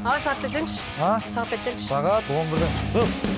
А, сағат айтсаңшы. А? Сағат айтсаңшы. Сағат 11-ден.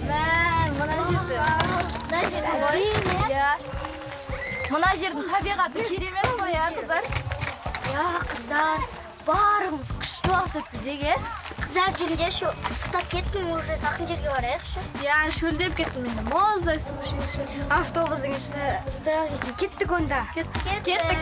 Мә, мына жерді. Мына жер әдемі. Иә. Мына жердің табиғаты керемет қой, иә, қыздар? Иә, қыздар, барымыз күшті уақыт өткізейік, иә? Қыздар, жүріңдерші, ыстықтап кеттім уже, салқын жерге барайықшы. Иә, шөлдеп кеттім мен. Мұздай су ішейікші. Автобустың іші ыстық екен. Кеттік онда. Кеттік. Кеттік.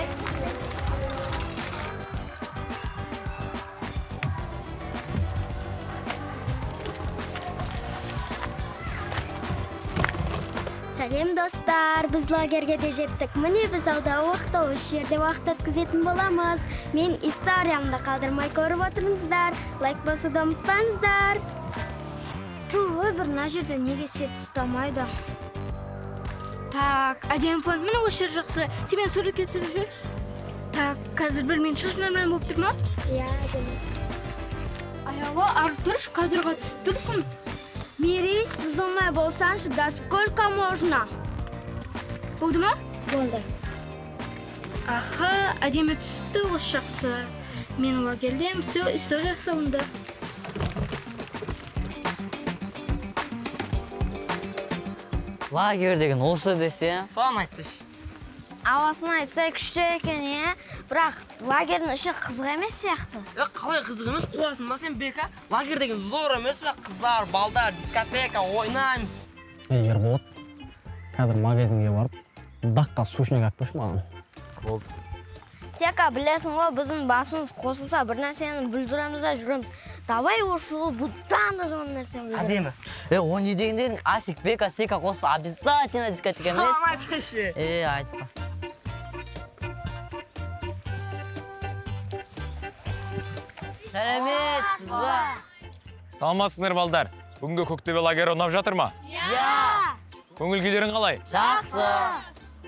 Сәлем, достар, біз лагерге де жеттік. Міне, біз алдағы уақытта осы жерде уақыт өткізетін боламыз. Мен историямды қалдырмай көріп отырыңыздар. Лайк басуды ұмытпаңыздар. Ту, бір мына жерде неге сет ұстамайды? Так, әдемі фон. Міне, осы жер жақсы. Сен мені суретке түсіріп жіберші. Так, қазір бір минут, шашым нормально болып тұр ма? Иә, әдемі. Аяғы ары тұршы, кадрға түсіп тұрсың. Мери, сызылмай болсаңшы, да сколько можно? Болды ма? Болды. Аха, әдемі түсіпті, осы жақсы. Мен лагердем, все, история салынды. Лагерь деген осы десе. Соны айтсайшы. Ауасын айтса, күшті екен, иә? Бірақ лагердің іші қызық емес сияқты. Е, қалай қызық емес, қуасың ба сен, Бека? Лагерь деген зор емес пе? Қыздар, балдар, дискотека, ойнаймыз. Ей, Ерболат, қазір магазинге барып, даққа сушняк алып келші маған. Болды. Сека, білесің ғой, біздің басымыз қосылса, бір нәрсені бүлдіреміз да жүреміз. Давай осы жолы бұдан да жаман нәрсені бүлдіреміз. Әдемі. Е, о не деген дедің? Асик, Бека, Сека қосса обязательно дискотека емес. Соны айтсайшы. Е, айтпа. Сәлеметсіз ба? Саламатсыңдар, балдар. Бүгінгі Көктөбе лагері ұнап жатыр ма? Иә. Көңіл күйлерің қалай? Жақсы.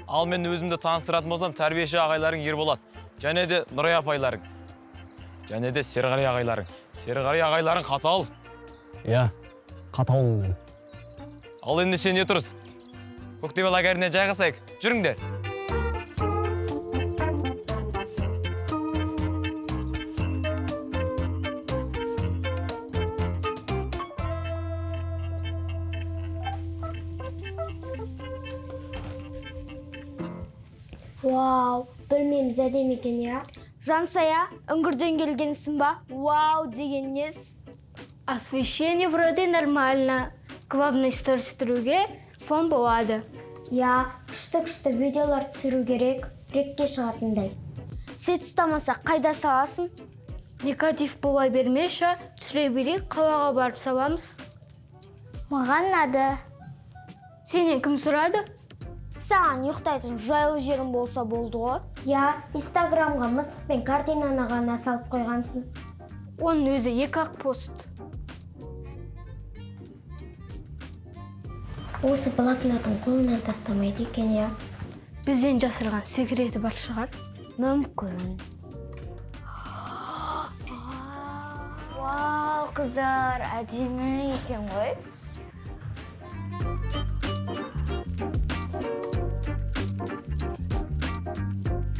Ал мен өзімді таныстыратын болсам, тәрбиеші ағайларың Ерболат, және де Нұрай апайларың, және де Серғали ағайларың. Серғали ағайларың қатал. Иә, қаталмын мен. Ал ендеше не тұрыс? Көктөбе лагеріне жайғасайық. Жүріңдер. Вау, бөлмеміз әдемі екен, иә? Жансая, үңгірден келгенсің ба? Вау деген несі? Освещение вроде нормально. Главное, сторис түсіруге фон болады. Иә, күшті-күшті видеолар түсіру керек, рекке шығатындай. Сет ұстамаса, қайда саласың? Негатив бола бермеші, түсіре берейік, қалаға барып саламыз. Маған ұнады. Сенен кім сұрады? Саған ұйықтайтын жайлы жерің болса болды ғой. Иә, Инстаграмға мысық пен картинаны ғана салып қойғансың. Оның өзі екі-ақ пост. Осы блокнотын қолынан тастамайды екен, иә? Бізден жасырған секреті бар шығар. Мүмкін. Вау, қыздар, әдемі екен ғой.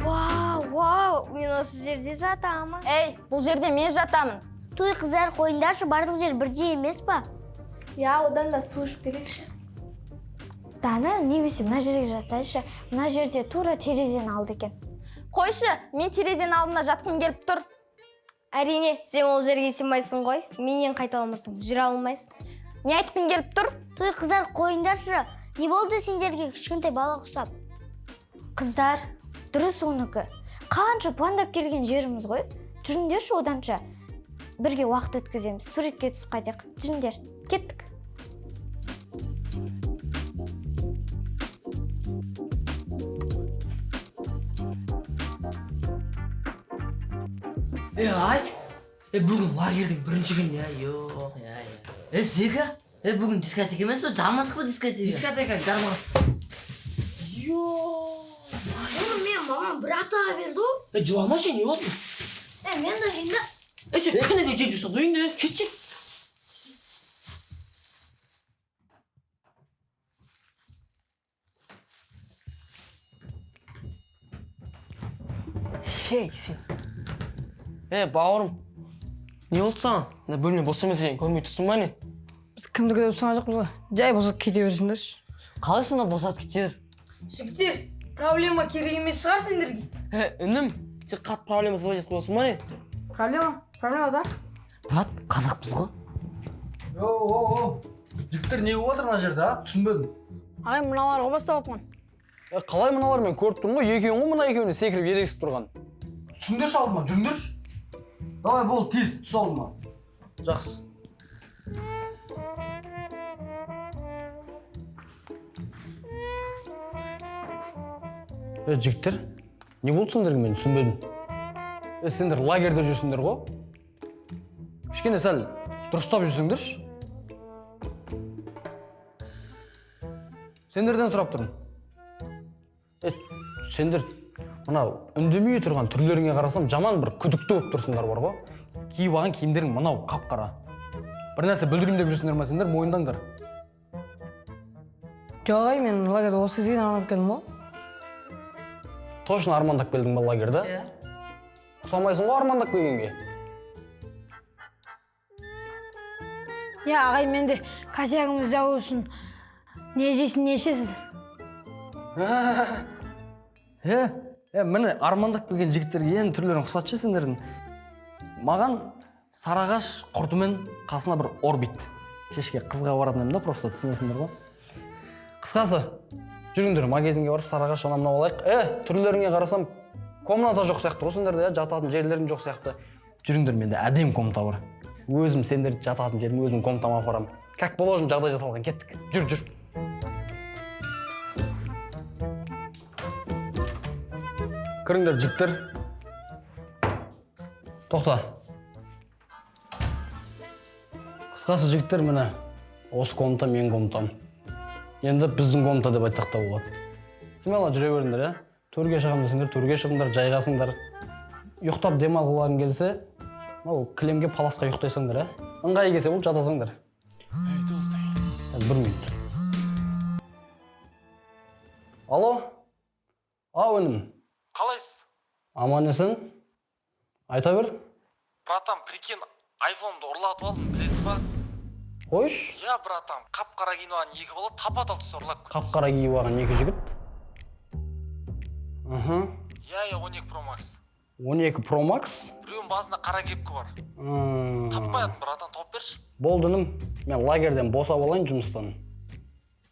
Вау, вау, мен осы жерде жатамын. Ей, бұл жерде мен жатамын. Той, қыздар, қойыңдаршы, барлық жер бірдей емес па? Иә, одан да су ішіп келейікші. Дана, немесе мына жерге жатсайшы, мына жерде тура терезенің алды екен. Қойшы, мен терезенің алдында жатқым келіп тұр. Әрине, сен ол жерге сыймайсың ғой. Менен қайталамасың, жүре алмайсың. Не айтқың келіп тұр? Той, қыздар, қойыңдаршы. Не болды сендерге, кішкентай бала құсап? Қыздар, Дұрыс оныкі. Қанша пландап келген жеріміз ғой. Жүріңдерші оданша. Бірге уақыт өткіземіз, суретке түсіп қайтайық. Жүріңдер, кеттік. Асик, бүгін лагердің бірінші күні, я, йо. Е, Зека, бүгін дискотека емес пе? Жармадық па дискотека? Дискотека жармадық. Йо. Мен мамам бір аптаға берді ғой. Жыламашы, не болды? Мен де жеймін да. Сен күніге жеп жүрсің ғой үйіңде, кетші. Шей, сен. Бауырым, не болды саған? Мына бөлме бос емес екен, көрмей тұрсың ба не? Біз кімді күтіп тұрған жоқпыз ғой. Жай босап кете берсіңдерші. Қалай сонда босатып кете бер? Жігіттер, проблема керек емес шығар сендерге. Інім, сен қатты проблема создавать етіп қоясың ба не? Проблема? Проблема да? Брат, қазақпыз ғой. О, жігіттер не болып жатыр мына жерде, а? Түсінбедім. Ағай, мыналар ғой бастап отқан. Қалай мыналар, мен көріп тұрмын ғой, екеуің ғой мына екеуіне секіріп ерегісіп тұрған. Түсіңдерші алдыма, жүріңдерші. Давай, бол, тез, түс алдыма. Жақсы. Жігіттер, не болды сендерге, мен түсінбедім. Сендер лагерде жүрсіңдер ғой. Кішкене сәл дұрыстап жүрсіңдерші. Сендерден сұрап тұрмын. Сендер мына үндемей тұрған түрлеріңе қарасам, жаман бір күдікті болып тұрсыңдар бар ғой. Киіп алған киімдерің мынау қап-қара. Бір нәрсе бүлдірейін деп жүрсіңдер ма сендер, мойындаңдар. Жоқ ағай, мен лагерде осы кезге дейін армандап келдім ғой. Точно армандап келдің ба лагерді? Иә. Ұқсамайсың ғой армандап келгенге. Иә, ағай, мен де косягымды жабу үшін не жейсің, не ішесіз? Міне армандап келген жігіттерге енді түрлерін ұқсатшы сендердің. Маған сарыағаш құртымен қасына бір орбит. Кешке қызға баратын едім да, просто түсінесіңдер ғой. Қысқасы, жүріңдер магазинге барып сарыағаш ана мынау алайық. Түрлеріңе қарасам комната жоқ сияқты ғой сендерде, жататын жерлерің жоқ сияқты. Жүріңдер, менде әдемі комната бар. Өзім сендерді жататын жерім, өзім комнатама апарамын. Как положено жағдай жасалған, кеттік. Жүр, жүр. Кіріңдер, жігіттер. Тоқта. Қысқасы, жігіттер, міне осы комната менің комнатам. Енді біздің комната деп айтсақ та болады. Смело жүре беріңдер, ә? Төрге шығамын десеңдер, төрге шығыңдар, жайғасыңдар. Ұйықтап демалғыларың келсе, мынау кілемге, паласқа ұйықтайсыңдар, ә? Ыңғайы келсе болып жатасыңдар. Бір минут. Алло? Ау, інім. Қалайсыз? Аман есен. Айта бер. Братан, прикинь, айфонымды ұрлатып алдым, білесіз ба? Қойшы. Иә, братан, қап-қара киініп алған екі бала тапа-тал түсті ұрлап кетті. Қап-қара киіп алған екі жігіт. Аха. Иә, 12 Pro Max. 12 Pro Max? Біреуінің басында қара кепка бар. Таппай жатырмын, братан, тауып берші. Болды, інім. Мен лагерден босап алайын жұмыстан.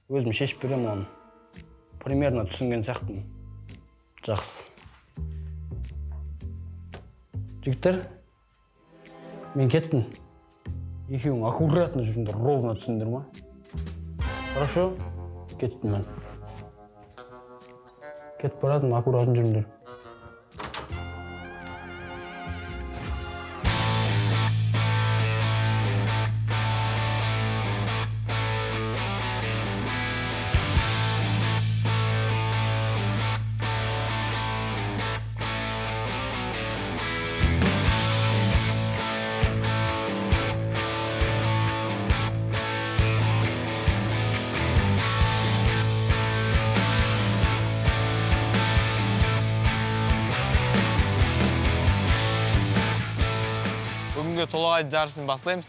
Өзім шешіп беремін оны. Примерно түсінген сияқтымын. Жақсы. Жігіттер, мен кеттім. Екеуің аккуратно жүріңдер, ровно түсіндер ма? Хорошо? Кеттім мен. Кетіп баратырмын, аккуратно жүріңдер. Бүгінгі толағай жарысын бастаймыз.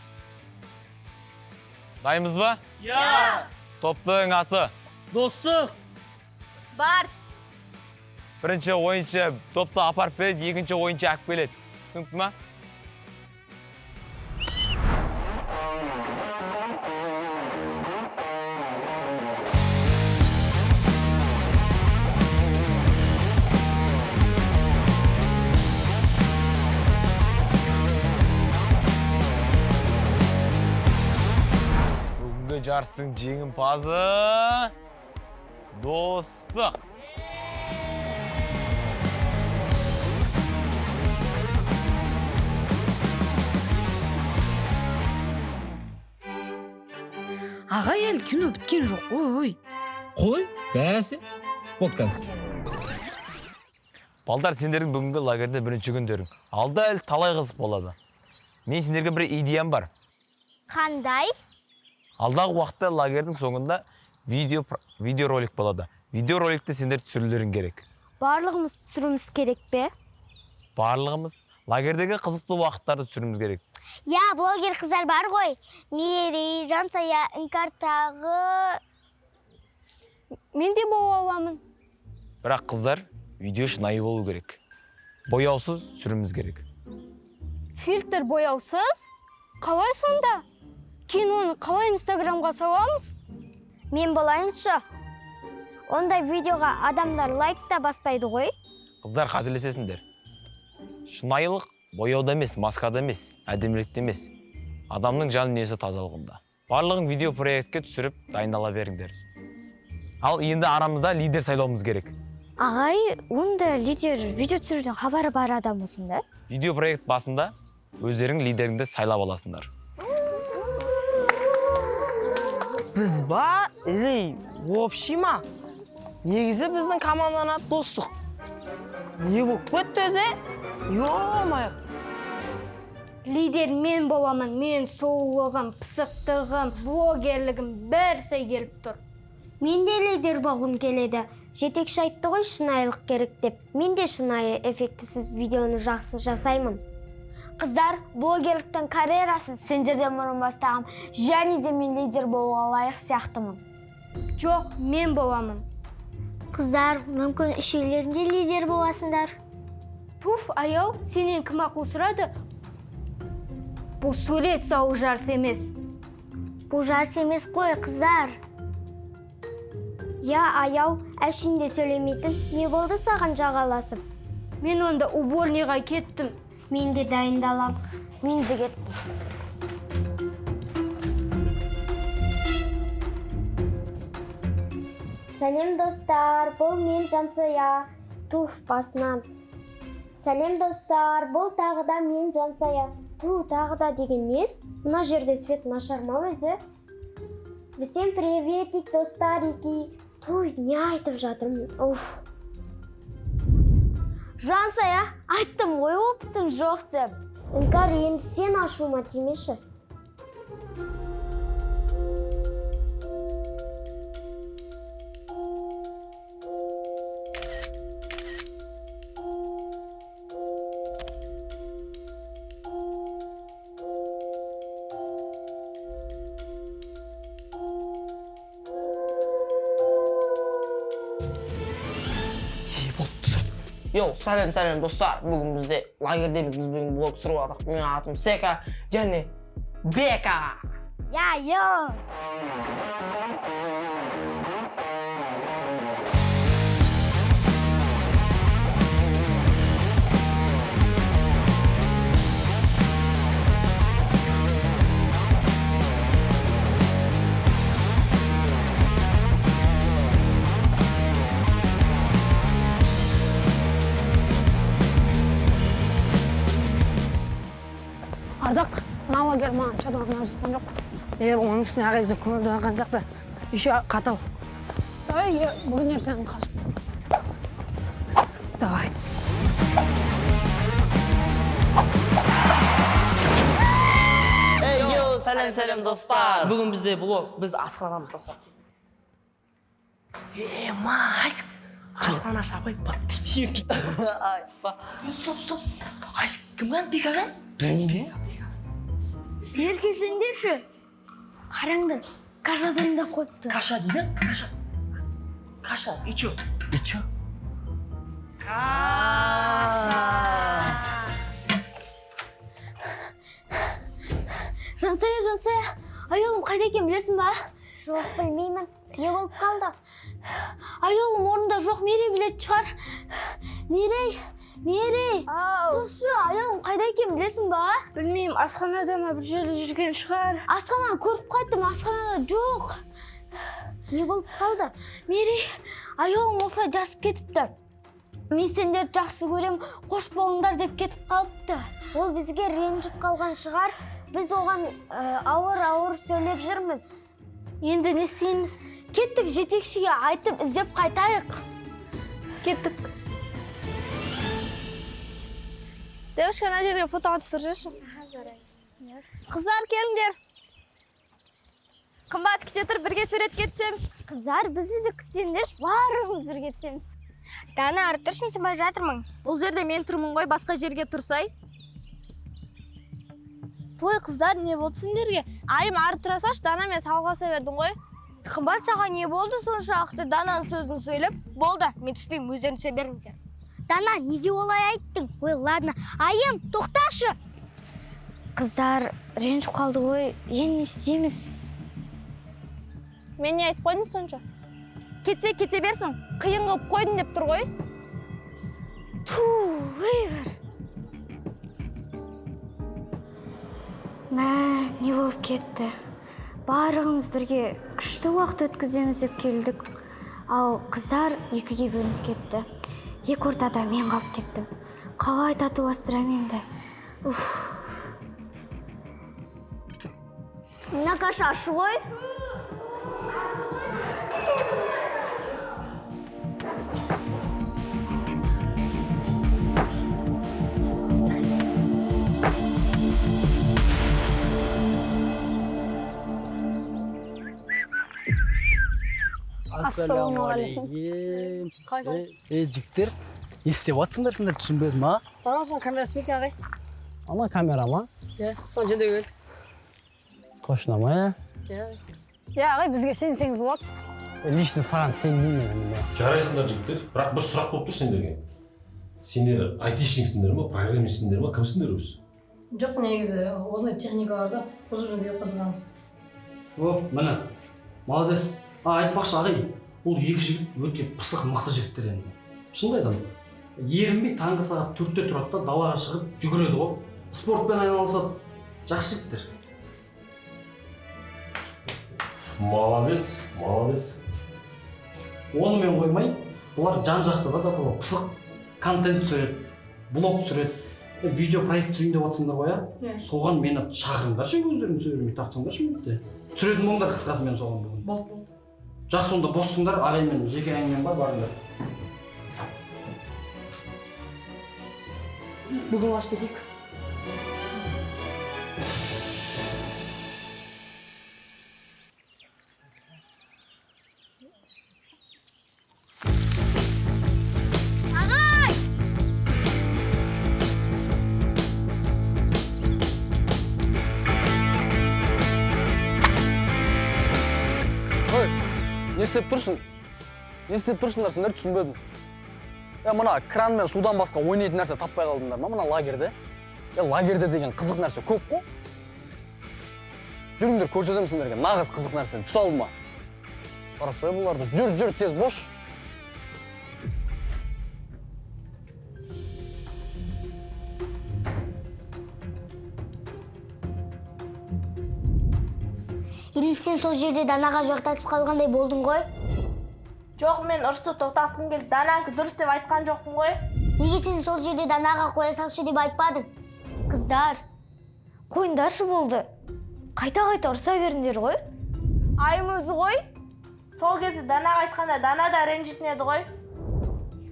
Дайынбыз ба? Иә! Топтың аты? Достық! Барс! Бірінші ойыншы топты апарып береді, екінші ойыншы алып келеді. Түсінікті ма? жарыстың жеңімпазы Достық. Ағай, әлі кино біткен жоқ қой. Қой, бәсе. Болды қазір. Балдар, сендердің бүгінгі лагерьде бірінші күндерің. Алда әлі талай қызық болады. Мен сендерге бір идеям бар. Қандай? Алдағы уақытта лагерьдің соңында видеоролик болады. Видеороликті сендер түсірулерің керек. Барлығымыз түсіруіміз керек пе? Барлығымыз лагерьдегі қызықты уақыттарды түсіруіміз керек. Я, блогер қыздар бар ғой. Мерей, Жансая, Іңкәр тағы. Мен де бола аламын. Бірақ қыздар, видео шынайы болу керек. Бояусыз түсіруіміз керек. Фильтр бояусыз? Қалай сонда? Кейін оны қалай Инстаграмға саламыз? Мен болайыншы. Ондай видеоға адамдар лайк та баспайды ғой. Қыздар, қателесесіңдер. Шынайылық бояуда емес, маскада емес, әдемілікте емес. Адамның жан дүниесі тазалығында. Барлығын видео проектке түсіріп дайындала беріңдер. Ал енді арамызда лидер сайлауымыз керек. Ағай, онда лидер видео түсіруден хабары бар адам болсын да? Видео проект басында өздерің лидеріңді сайлап аласыңдар. Біз ба или общий ма? Негізі біздің команданың аты Достық. Не болып кетті өзі? Ё-моё. Лидер мен боламын. Мен сұлулығым, пысықтығым, блогерлігім бәрі сай келіп тұр. Мен де лидер болғым келеді. Жетекші айтты ғой шынайылық керек деп. Мен де шынайы эффектісіз видеоны жақсы жасаймын. Қыздар, блогерліктің карьерасын сендерден бұрын бастағам. Және де мен лидер болуға лайық сияқтымын. Жоқ, мен боламын. Қыздар, мүмкін үшеулерінде лидер боласыңдар. Пуф, Аяу, сенен кім ақыл сұрады? Бұл сурет салу жарыс емес. Бұл жарыс емес қой, қыздар. Я, Аяу, әшейінде сөйлемейтін, не болды саған жағаласып? Мен онда уборныйға кеттім. Мен де дайындалам. Мен де кеттім. Сәлем, достар, бұл мен Жансая. Туф басынан. Сәлем, достар, бұл тағы да мен Жансая. Ту, тағы да деген нес? Мына жерде свет нашар ма өзі? Всем приветик, достарики. Ту, не айтып жатырмын? Уф. Жансая, айттым ғой опытым жоқ деп. Іңкәр, енді сен ашуыма тимеші. Йоу, сәлем, сәлем, достар. Бүгін бізде лагердеміз, біз бүгін блог түсіріп жатырмық. Менің атым Сека және Бека. Я, йоу. Ардақ, мына лагерь маған шатақ ұнап жоқ. Оның үстіне ағай бізге көмір алған сияқты. Еще қатал. Ай, бүгін ертең қашып барамыз. Давай. Эй, йоу, сәлем, сәлем, достар. Бүгін бізде блог, біз асханадамыз, достар. Е, мать! Асхана шапай, бат деп сүйіп кетті. Ай, ба. Стоп, стоп. Айсик, кім кән? Бека кән? Білмеймін. Бері келсеңдерші. Қараңдар, каша дайындап қойыпты. Каша дейді? Каша. Каша, и чё? И чё? Каша. Жансая, Жансая, Аяулым қайда екен білесің ба? Жоқ, білмеймін. Не болып қалды? Аяулым орнында жоқ, Мерей білетін шығар. Мерей, Мерей, тұршы, аяғым қайда екенін білесің ба? Білмеймін, асханада ма бір жерде жүрген шығар. Асхананы көріп қайттым, асханада жоқ. Не болып қалды? Мерей, аяғым осылай жазып кетіпті. Мен сендерді жақсы көрем, қош болыңдар деп кетіп қалыпты. Ол бізге ренжіп қалған шығар. Біз оған ауыр-ауыр сөйлеп жүрміз. Енді не істейміз? Кеттік, жетекшіге айтып іздеп қайтайық. Кеттік. Девушка, ана жерге фотоға түсірші. Қыздар, келіңдер. Қымбат, күте тұр, бірге суретке түсеміз. Қыздар, бізді де күтсеңдерші, барлығымыз бірге түсеміз. Дана, ары тұршы, мен сен бара жатырмын. Бұл жерде мен тұрмын ғой, басқа жерге тұрсай. Той, қыздар, не болды сендерге? Айым, ары тұра салшы, Дана, мен салғыласа бердің ғой. Қымбат, саған не болды соншалықты Дананың сөзін сөйлеп? Болды, мен түспеймін, өздерің түсе беріңдер. Дана, неге олай айттың? Ой, ладно. Айым, тоқташы. Қыздар, ренжіп қалды ғой, енді не істейміз? Мен не айтып қойдым сонша? Кетсе кете берсін, қиын қылып қойдым деп тұр ғой. Ту, ой, мә, не болып кетті? Барлығымыз бірге күшті уақыт өткіземіз деп келдік. Ал қыздар екіге бөлініп кетті. Екі ортада мен қалып кеттім. Қалай татуластырам енді? Уф. Мына каша ашы ғой. Ассалаумағалейкум. Қалайсың? Жігіттер, не істеп жатсыңдар сендер, түсінбедім, а? Ана соның камерасы ма екен, ағай? Ана камера ма? Иә, соны жөндеуге келдік. Точно ма, иә? Иә. Иә, ағай, бізге сенсеңіз болады. Лично саған сенбеймін мен. Жарайсыңдар, жігіттер, бірақ бір сұрақ болып тұр сендерге. Сендер айтишниксіңдер ма, программистсіңдер ма, кімсіңдер өзі? Жоқ, негізі осындай техникаларды бұзып жөндеуге қызығамыз. О, міне, молодец. Айтпақшы, ағай, бұл екі жігіт өте пысық, мықты жігіттер енді. Шынымды айтамын, ерінбей таңғы сағат 4-те тұрады да далаға шығып жүгіреді ғой. Спортпен айналысады. Жақсы жігіттер. Молодец, молодец. Онымен қоймай, бұлар жан-жақты да тату пысық контент түсіреді, блог түсіреді, видео проект түсірейін деп жатсыңдар ғой, а? Соған мені шақырыңдаршы, өздерің түсе бермей тартсаңдаршы мені. Түсіретін болыңдар қысқасы мен соған бүгін. Болды, болды. Жақсы, онда боссыңдар, ағаймен жеке әңгімем бар, барыңдар. Бүгін ашып кетейік. Ағай! Ой, не істеп тұрсың? Не істеп тұрсыңдар сендер, түсінбедім. Я мына кран мен судан басқа ойнайтын нәрсе таппай қалдыңдар ма мына лагерде? Я лагерде деген қызық нәрсе көп қой. Жүріңдер, көрсетемін сендерге нағыз қызық нәрсені. Түс алдыма. Қарасай бұларды. Жүр, жүр, тез бош. Енді сен сол жерде Данаға жақтасып қалғандай болдың ғой. Жоқ, мен ұрысты тоқтатқым келді. Дананікі дұрыс деп айтқан жоқпын ғой. Неге сен сол жерде Данаға қоя салшы деп айтпадың? Қыздар, қойыңдаршы болды. Қайта-қайта ұрса беріңдер ғой. Айым өзі ғой. Сол кезде Данаға айтқанда Дана да ренжитін еді ғой.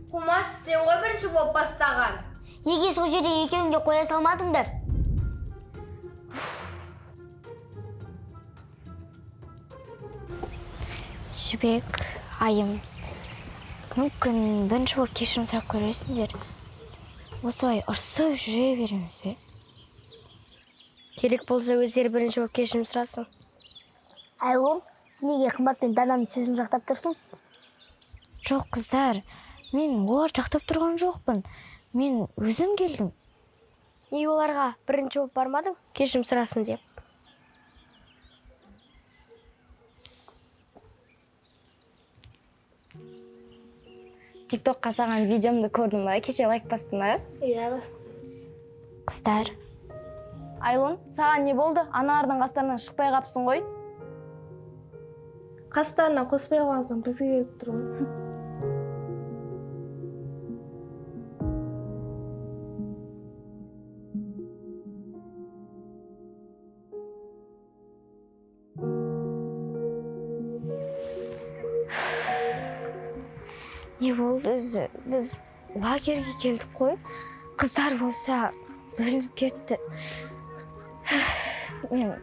Қумаш, сен ғой бірінші болып бастаған. Неге сол жерде екеуің де қоя салмадыңдар? Жібек, Айым, мүмкін бірінші болып кешірім сұрап көресіңдер. Осылай ұрсып жүре береміз бе? Керек болса өздері бірінші болып кешірім сұрасын. Айлон, сен неге Қымбат пен Дананың сөзін жақтап тұрсың? Жоқ, қыздар, мен олар жақтап тұрған жоқпын. Мен өзім келдім. Неге оларға бірінші болып бармадың, кешірім сұрасын деп? Тиктокқа салған видеомды көрдің ба? Кеше лайк бастың ба? Иә, бастым. Қыздар. Айлон, саған не болды? Аналардың қастарынан шықпай қапсың ғой. Қастарына қоспай қалсаң, бізге келіп тұр ғой. Не болды өзі? Біз лагерге келдік қой. Қыздар болса бөлініп кетті. Мен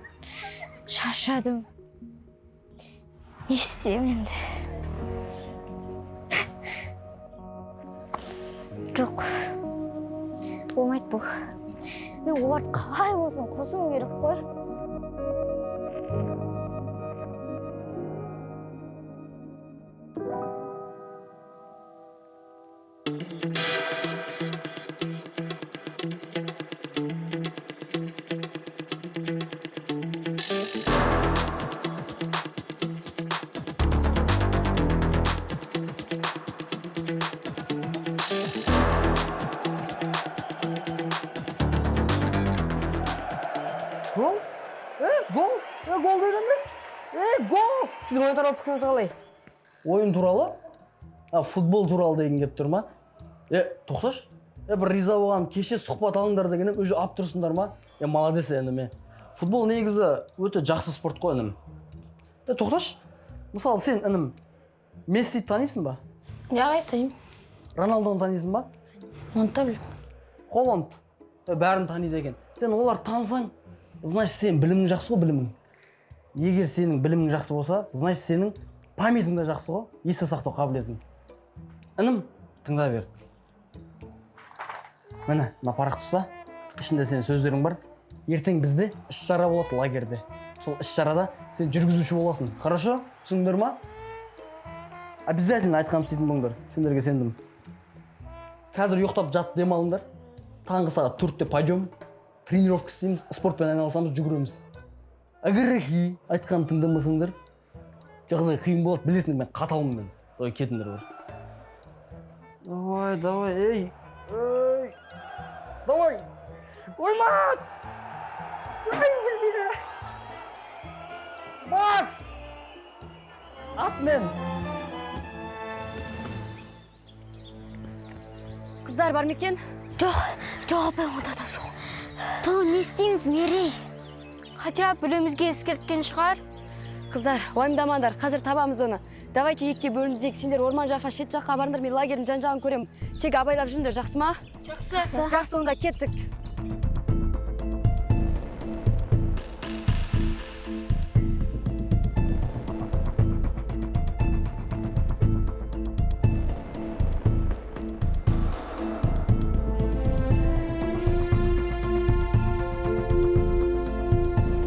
шаршадым. Не істеймін енді? Жоқ. Болмайды бұл. Мен оларды қалай болсын қосуым керек қой. Гол? Гол? Гол дедіңіз? Гол! Сіздің ойын туралы пікіріңіз қалай? Ойын туралы? Футбол туралы деген кеп тұр ма? Тоқташы. Бір риза болғаным, кеше сұхбат алыңдар деген едім, уже алып тұрсыңдар ма? Молодец енді мен. Футбол негізі өте жақсы спорт қой, інім. Тоқташы. Мысалы, сен, інім, Месси танисың ба? Иә, танимын. Роналдоны танисың ба? Оны да білемін. Холланд. Бәрін таниды екен. Сен олар танысаң, значит, сен білімің жақсы ғой, білімің. Егер сенің білімің жақсы болса, значит, сенің памятің де жақсы ғой, есте сақтау қабілетің. Інім, тыңда бер. Міне, мына парақты ұста. Ішінде сенің сөздерің бар. Ертең бізде іс-шара болады лагерде. Сол іс-шарада сен жүргізуші боласың. Хорошо? Түсіндіңдер ма? Обязательно айтқанымды істейтін болыңдар. Сендерге сендім. Қазір ұйықтап жат демалыңдар. Таңғы сағат 4-те пойдем. Тренировка істейміз, спортпен айналысамыз, жүгіреміз. Агрехи, айтқанымды тыңдамасаңдар, жағдай қиын болады, білесіңдер, мен қаталмын мен. Давай, кетіңдер бір. Давай, давай, ей, ей, давай, оймат! Макс! Ат мен! Қыздар бар ма екен? Жоқ, жоқ апай, онда да жоқ. Ту, не істейміз, Мерей? Хотя біреумізге ескерткен шығар. Қыздар, уайымдамаңдар, қазір табамыз оны. Давайте екіге бөлінсек, сендер орман жаққа, шет жаққа барыңдар, мен лагердің жан-жағын көремін. Тек абайлап жүріңдер, жақсы ма? Жақсы. Жақсы, онда кеттік.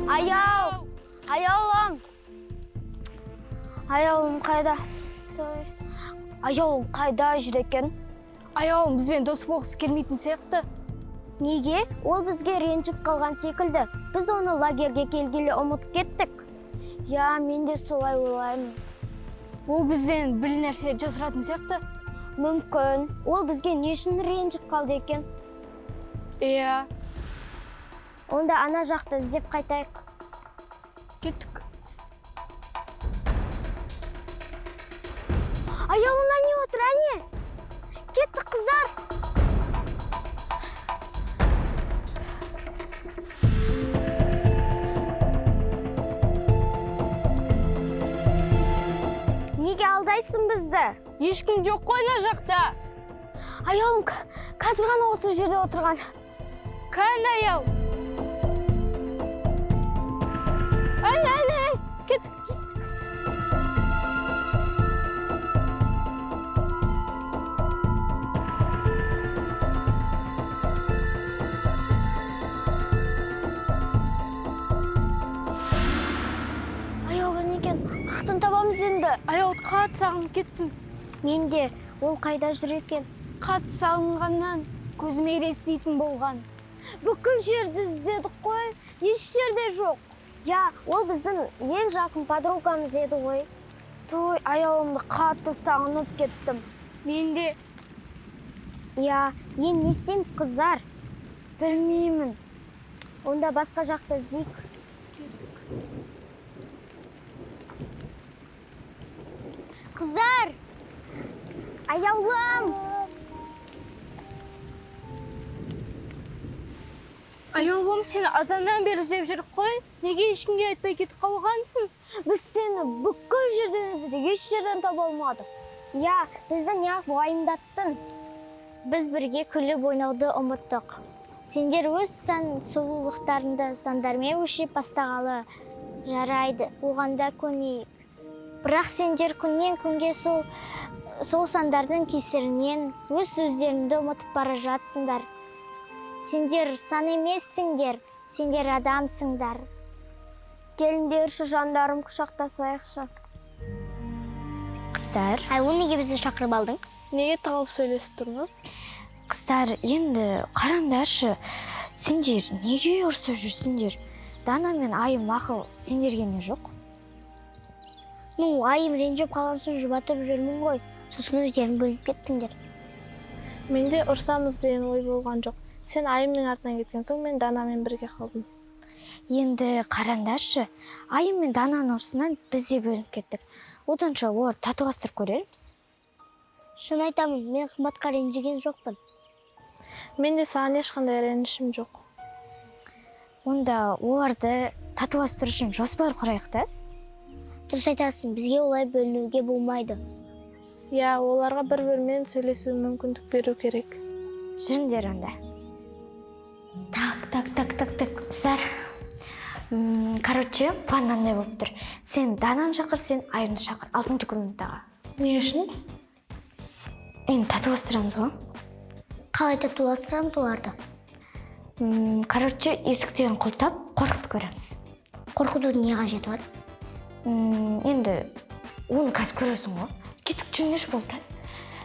Аяу! Аяулым! Аяулым қайда? Аяулым қайда жүр екен? Аяулым бізбен дос болғысы келмейтін сияқты. Неге? Ол бізге ренжіп қалған секілді. Біз оны лагерге келгелі ұмытып кеттік. Я, мен де солай ойлаймын. Ол бізден бір нәрсе жасыратын сияқты. Мүмкін. Ол бізге не үшін ренжіп қалды екен? Иә. Онда ана жақты іздеп қайтайық. Кеттік. Аяулым әне отыр, әне. Кеттік, қыздар. Неге алдайсың бізді? Ешкім жоқ қой ана жақта. Аяулым қазір ғана осы жерде отырған. Кән аяу. Ән, ән, ән. Кеттік. Аяулым екен, ақтан табамыз енді. Аяуды қатты сағынып кеттім. Мен де, ол қайда жүр екен? Қатты сағынғаннан көзіме елестейтін болған. Бүкіл жерді іздедік қой, еш жерде жоқ. Я, ол біздің ең жақын подругамыз еді ғой. Той, аяулымды қатты сағынып кеттім. Мен де. Иә, енді не істейміз, қыздар? Білмеймін. Онда басқа жақта іздейік. Қыздар! Аяулым! Аяулым, сені азаннан бері іздеп жүріп қой. Неге ешкімге айтпай кетіп қалғансың? Біз сені бүкіл жерден іздедік, еш жерден таба алмадық. Иә, бізді неғып уайымдаттың? Біз бірге күліп ойнауды ұмыттық. Сендер өз сан сұлулықтарыңды сандармен өлшеп бастағалы жарайды, оған да көнейік. Бірақ сендер күннен күнге сол сандардың кесірінен өз сөздеріңді ұмытып бара жатсыңдар. Сендер сан емессіңдер, сендер адамсыңдар. Келіңдерші, жандарым, құшақтасайықшы. Қыздар. Айлы, неге бізді шақырып алдың? Неге тығылып сөйлесіп тұрмыз? Қыздар, енді қараңдаршы, сендер неге ұрсып жүрсіңдер? Дана мен Айым мақұл, сендерге не жоқ? Ну, Айым ренжіп қалған соң жұбатып жүрмін ғой. Сосын өздерің бөлініп кеттіңдер. Менде ұрсамыз деген ой болған жоқ. Сен Айымның артынан кеткен соң мен Данамен бірге қалдым. Енді қараңдаршы, Айым мен Дананың ұрсынан біз де бөлініп кеттік. Оданша олар татуластырып көрерміз. Шын айтамын, мен Қымбатқа ренжіген жоқпын. Мен де саған ешқандай ренішім жоқ. Онда оларды татуластыру үшін жоспар құрайық та? Дұрыс айтасың, бізге олай бөлінуге болмайды. Иә, оларға бір-бірімен сөйлесуге мүмкіндік беру керек. Жүріңдер онда. Так, так, так, так, так, қыздар. Короче, план мынандай болып тұр. Сен Дананы шақыр, сен Айымды шақыр. 6-шы комнатаға. Не үшін? Енді татуластырамыз ғой. Қалай татуластырамыз оларды? Короче, есіктерін құлыптап, қорқытып көреміз. Қорқытудың не қажеті бар? Енді оны қазір көресің ғой. Кеттік, жүріңдерші болды.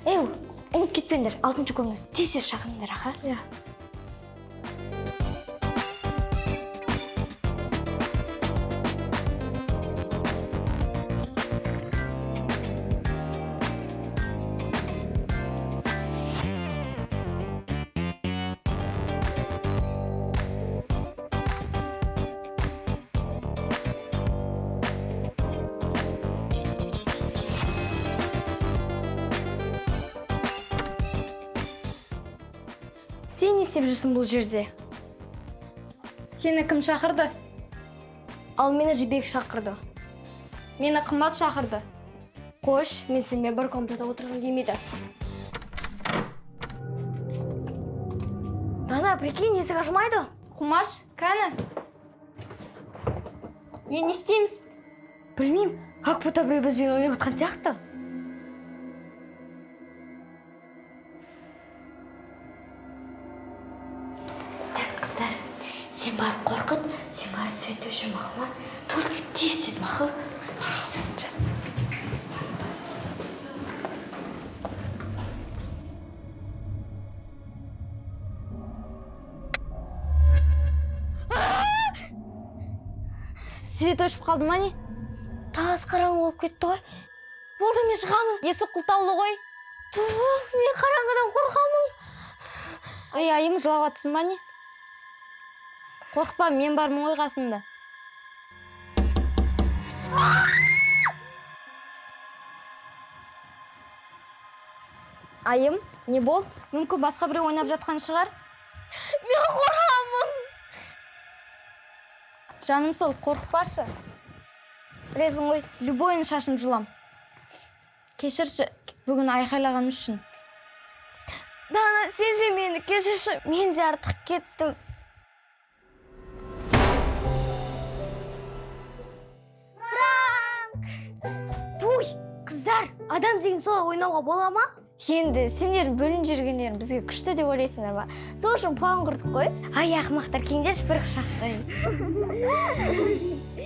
Ей, ұмытып кетпеңдер, 6-шы комната. Тез-тез шақырыңдар, аха. Иә. Сен не істеп жүрсің бұл жерде? Сені кім шақырды? Ал мені Жібек шақырды. Мені Қымбат шақырды. Қош, мен сенімен бір комнатада отырғым келмейді. Дана, прикинь, есік ашылмайды. Қумаш, кәні? Енді не істейміз? Білмеймін, как будто біреу бізбен ойнап отқан сияқты. Сен барып қорқыт, сен барып свет өшір, мақұл ма? Только тез-тез, мақұл. Свет өшіп қалды ма не? Талас қараңғы болып кетті ғой. Болды, мен шығамын. Есік құлыптаулы ғой. Тух, мен қараңғыдан қорқамын. Ай, Айым, жылап жатсың ба не? Қорықпа, мен бармын ғой қасында. Айым, не болды? Мүмкін басқа біреу ойнап жатқан шығар? Мен қорқамын. Жаным сол, қорықпашы. Білесің ғой, любойын шашын жұлам. Кешірші, бүгін айқайлағаным үшін. Дана, сен де мені кешірші, мен де артық кеттім. Туй, қыздар, адам деген солай ойнауға бола ма? Енді сендер бөлініп жүргендерің бізге күшті деп ойлайсыңдар ма? Сол үшін план құрдық қой. Ай, ақымақтар, келіңдерші бір құшақтайын.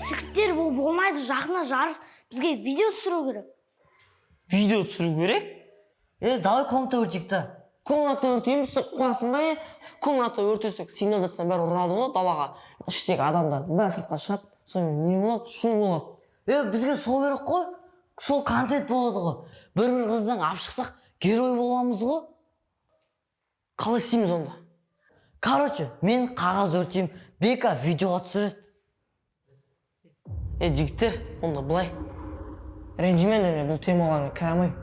Жігіттер, бұл болмайды, жақында жарыс, бізге видео түсіру керек. Видео түсіру керек? Давай комната өртейік та. Комната өртейміз, қуасың ба? Комната өртесек, сигнализация бәрі ұрады ғой далаға. Іштегі адамдар бәрі сыртқа шығады, сонымен не болады, шу болады. Бізге сол керек қой, сол контент болады ғой. Бір-бір қыздан алып шықсақ, Герой боламыз ғой. Қалай істейміз онда? Короче, мен қағаз өртеймін, Бека видеоға түсіреді. Е, жігіттер, онда былай. Ренжімеңдер, мен бұл темаларға кіре алмаймын.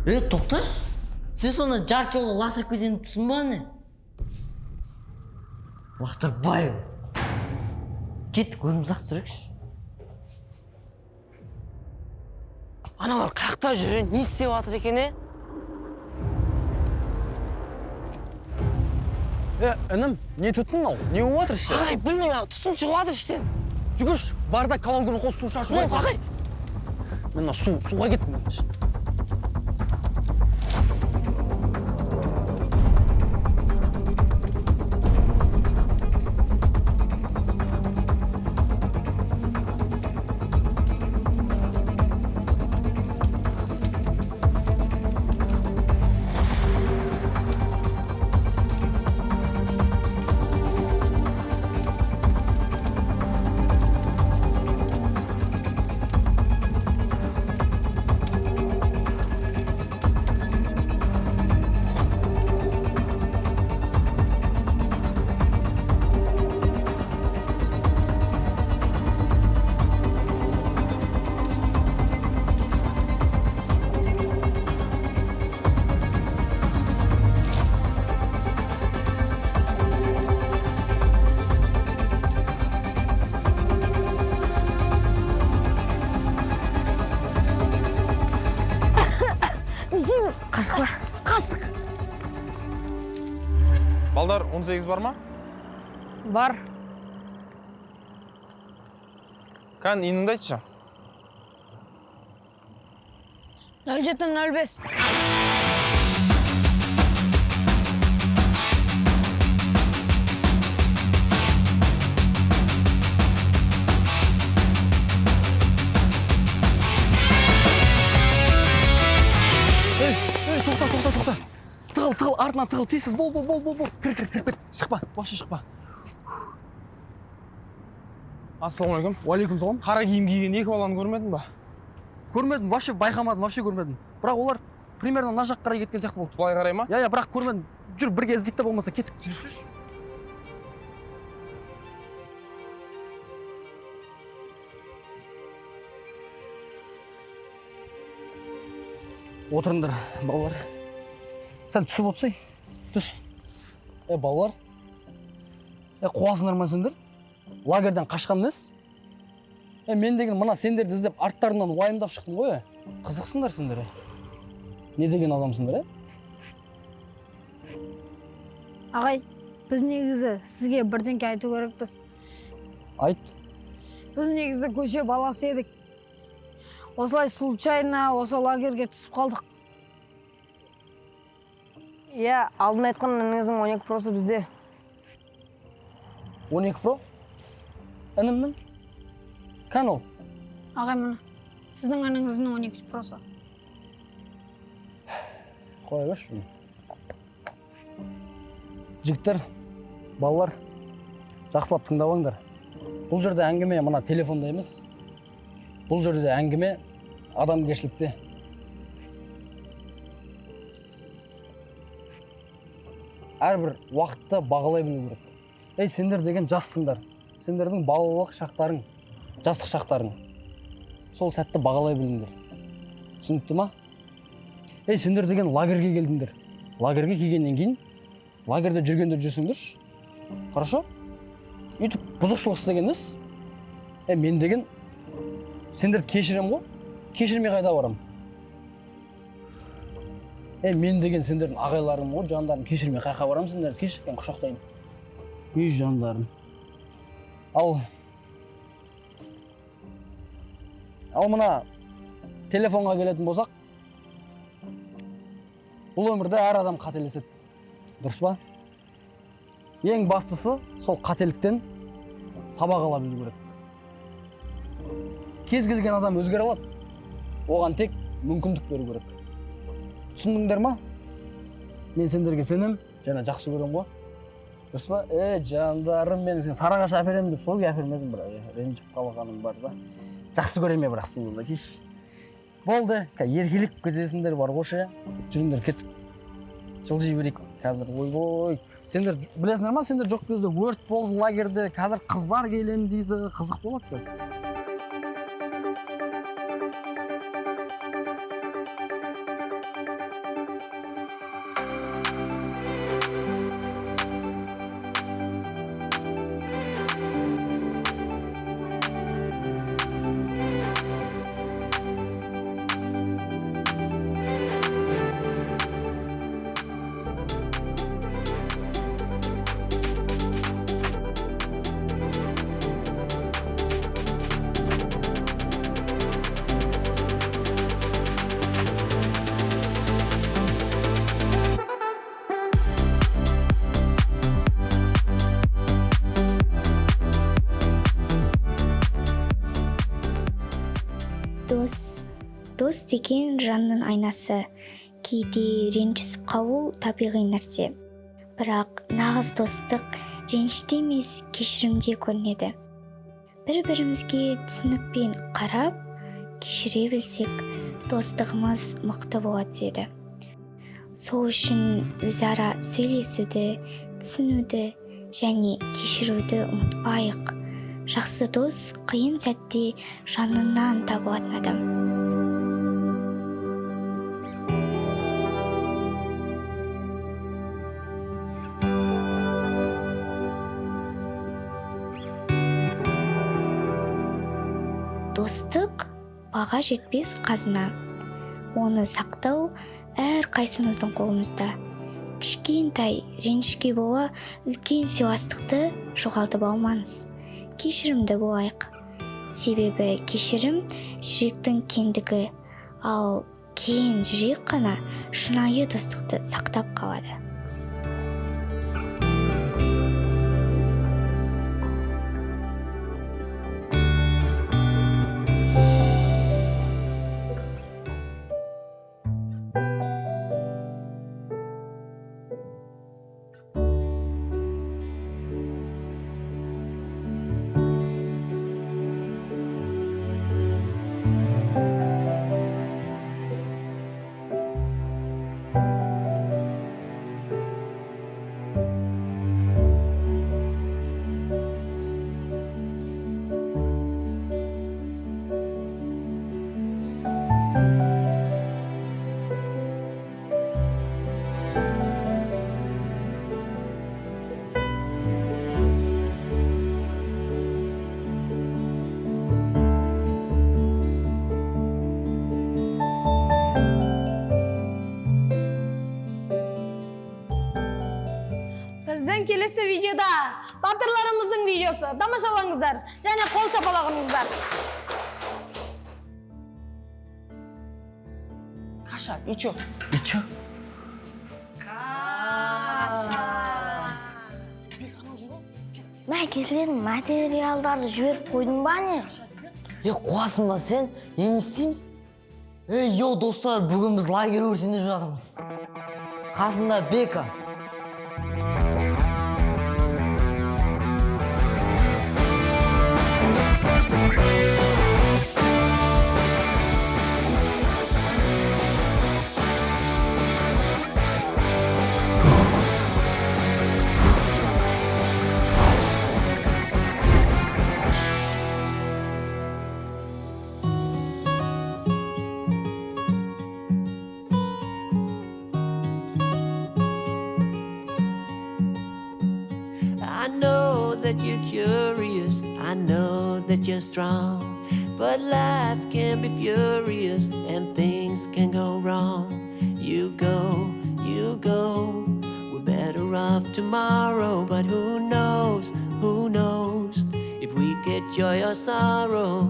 Е, тоқташы. Сен сонда жарты жолға лақтырып кетемін тұрсың ба не? Лақтырбаймын. Кеттік, өзіміз ақ түсірейікші. Аналар қаяқта жүр, не істеп жатыр екен, е? Е, інім, не түтін мынау? Не болып жатыр іште? Ағай, білмеймін, түтін шығып жатыр іштен. Жүгірші, бар да колонканы қос, су шашып Ой, ағай. Мен мына суға кеттім. Не істейміз? Қаштық па? Қаштық. Балдар, 18 бар ма? Бар. Кән, иніңді айтшы. 0705. Ей, ей, тоқта, тоқта, тоқта. Тығыл, тығыл, артына тығыл, тез, бол, бол, бол, бол, бол. Кір, кір, кір, кір. Шықпа, вообще шықпа. Ассалаумағалейкум. Уалейкум салам. Қара киім киген екі баланы көрмедің ба? Көрмедім, вообще байқамадым, вообще көрмедім. Бірақ олар примерно мына жаққа қарай кеткен сияқты болды. Былай қарай ма? Иә, иә, бірақ көрмедім. Жүр, бірге іздейік те болмаса кеттік. Жүр, жүр. Отырыңдар, балалар. Сәл түсіп отырсай. Түс. Е, балалар. Е, қуасыңдар ма сендер? Лагерьден қашқан нес? Е, мен деген мына сендерді іздеп арттарынан уайымдап шықтым ғой. Е. Қызықсыңдар сендер. Е. Не деген адамсыңдар, е? Ағай, біз негізі сізге бірдеңке айту керекпіз. Айт. Біз негізі көше баласы едік. Осылай случайно осы лагерьге түсіп қалдық. Иә, алдын айтқан ініңіздің 12 просы бізде. 12 про? Інімнің? Кән ол? Ағай, міне. Сіздің ініңіздің 12 просы. Қоя берші бұны. Жігіттер, балалар, жақсылап тыңдап алыңдар. Бұл жерде әңгіме мына телефонда емес. Бұл жерде әңгіме адамгершілікте. Әрбір уақытты бағалай білу керек. Ей, сендер деген жассыңдар. Сендердің балалық шақтарың, жастық шақтарың. Сол сәтті бағалай біліңдер. Түсінікті ма? Ей, сендер деген лагерьге келдіңдер. Лагерьге келгеннен кейін лагерьде жүргендер жүрсіңдерші. Хорошо? Өйтіп бұзықшылық істеген емес. Е, мен деген сендерді кешірем ғой. Кешірмей қайда барам? Е, мен деген сендердің ағайларым ғой, жандарым, кешірмей қайда барам, сендерді кешірген құшақтайын. Үй жандарым. Ал мына телефонға келетін болсақ, бұл өмірде әр адам қателеседі. Дұрыс па? Ең бастысы сол қателіктен сабақ ала білу керек. Кез келген адам өзгере алады. Оған тек мүмкіндік беру керек. Түсіндіңдер ма? Мен сендерге сенем, және жақсы көрем ғой. Дұрыс па? Е, жандарым менің, сен Сарыағаш әперемін деп сол әпермедім, бірақ ренжіп қалғаным бар да. Жақсы көремін бірақ сені онда, кеш. Болды, еркелеп кетесіңдер бар ғой ше. Жүріңдер, кеттік. Жылжи берейік қазір. Ойбой. Сендер білесіңдер ма, сендер жоқ кезде өрт болды лагерде, қазір қыздар келем дейді, қызық болады қазір. Дос деген жанның айнасы. Кейде ренжісіп қалу табиғи нәрсе. Бірақ нағыз достық реніште емес, кешірімде көрінеді. Бір-бірімізге түсінікпен қарап, кешіре білсек, достығымыз мықты бола түседі. Сол үшін өзара сөйлесуді, түсінуді және кешіруді ұмытпайық. Жақсы дос қиын сәтте жанынан табылатын адам. Достық баға жетпес қазына. Оны сақтау әр қайсымыздың қолымызда. Кішкентай ренішке бола үлкен сыйластықты жоғалтып алмаңыз. Кешірімді болайық. Себебі кешірім жүректің кеңдігі, ал кең жүрек қана шынайы достықты сақтап қалады. Біздің келесі видеода батырларымыздың видеосы. Тамашалаңыздар және қол шапалағыңыздар. Каша, и чё? И чё? Каша. Мә, кесілетін материалдарды жіберіп қойдың ба не? Е, қуасың ба сен? Енді не істейміз? Ей, йоу, достар, бүгін біз лагерь өртеніп жатырмыз. Қасымда Бека. I know that you're curious, I know that you're strong, but life can be furious and things can go wrong. You go, we're better off tomorrow, but who knows if we get joy or sorrow.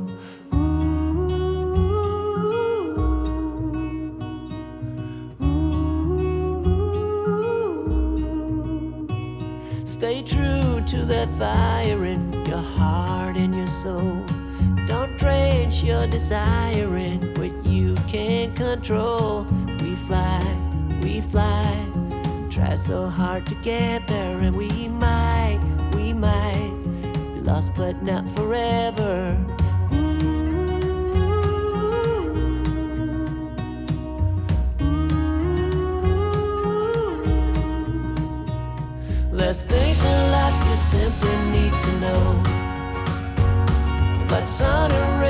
Stay true to that fire in your heart and your soul. Don't drench your desire in what you can't control. We fly, try so hard to get there, and we might be lost, but not forever. Ooh. There's things in life you simply need to know. But sun.